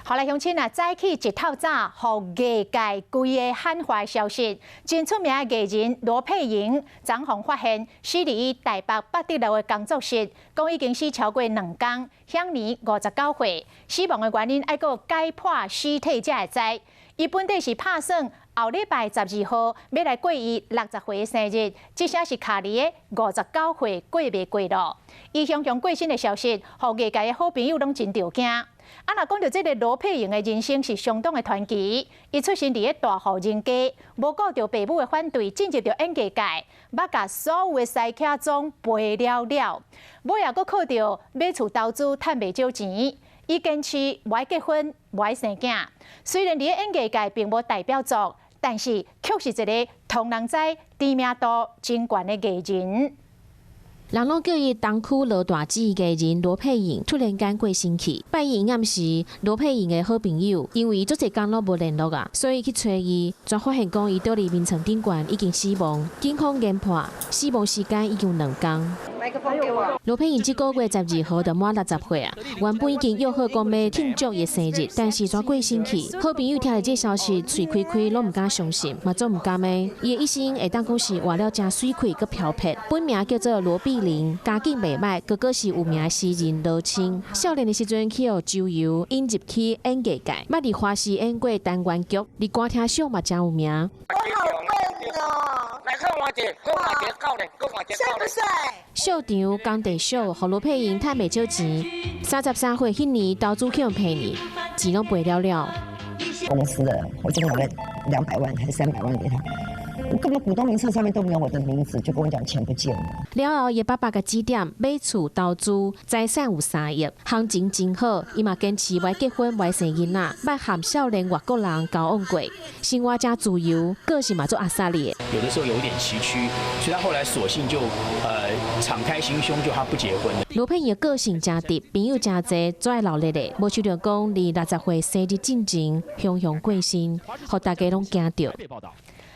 好來，鄉親啊，早起一透早，予藝界規个喊話消息，真出名的藝人羅沛穎，昨昏發現死佇伊台北八德路的工作室，講已經死超過2工，享年59歲。死亡的原因猶閣解剖屍體才會知。伊本底是拍算後禮拜12號欲來過伊60歲的生日，這下是卡佇个59歲過袂過咯。伊雄雄過身的消息，予藝界的好朋友攏真著驚。啊，若講著這个羅沛穎的人生是相當的傳奇。伊出身佇个大戶人家，無顧著爸母的反對，進入著演藝界，捌共所有的師兄總賠了了。尾仔閣靠著買厝投資趁袂少錢。伊堅持無愛結婚，無愛生囝。雖然佇演藝界並無代表作，但是卻是一个予人知、知名度真懸的藝人。人攏叫伊東區羅大姊藝人羅沛穎突然間過身去。拜一暗時，羅沛穎的好朋友因為足濟工攏無聯絡啊，所以去揣伊，才發現講伊倒佇眠床頂懸已經死亡。警方研判，死亡時間已經2工。羅沛穎這個月12號就滿60歲啊，原本已經約好講欲慶祝伊生日，但是煞過身去。好朋友聽著這消息，喙開開攏毋敢相信，嘛足毋甘的。伊的一生會當講是活了誠媠氣閣飄撇。本名叫做羅碧玲，家境袂䆀，哥哥是有名的詩人羅青。少年的時陣去予周遊，引入去演藝界，捌佇華視演過單元劇，佇歌廳秀嘛誠有名。我好笨哦！來看我這，看我這教練，看我這帥不帥？秀場工地小，予羅沛穎趁袂少錢。33歲彼年投資去予騙去，錢攏賠了了。公司的，我就拿了200萬還是300萬給他。我根本股東名冊上面都沒有我的名字，就跟我講錢不見了。了後，伊爸爸共指點買厝投資，財產有3億，行情真好。伊嘛堅持無結婚、無生囡仔，捌和少年外國人交往過，生活誠自由，個性嘛足阿薩利。有的時候有點崎嶇，所以他後來索性就敞開心胸，就他不結婚。羅沛穎個性誠直，朋友誠濟，足愛鬧熱的。無想著講，佇60歲生日進前，雄雄過身，予大家攏驚著。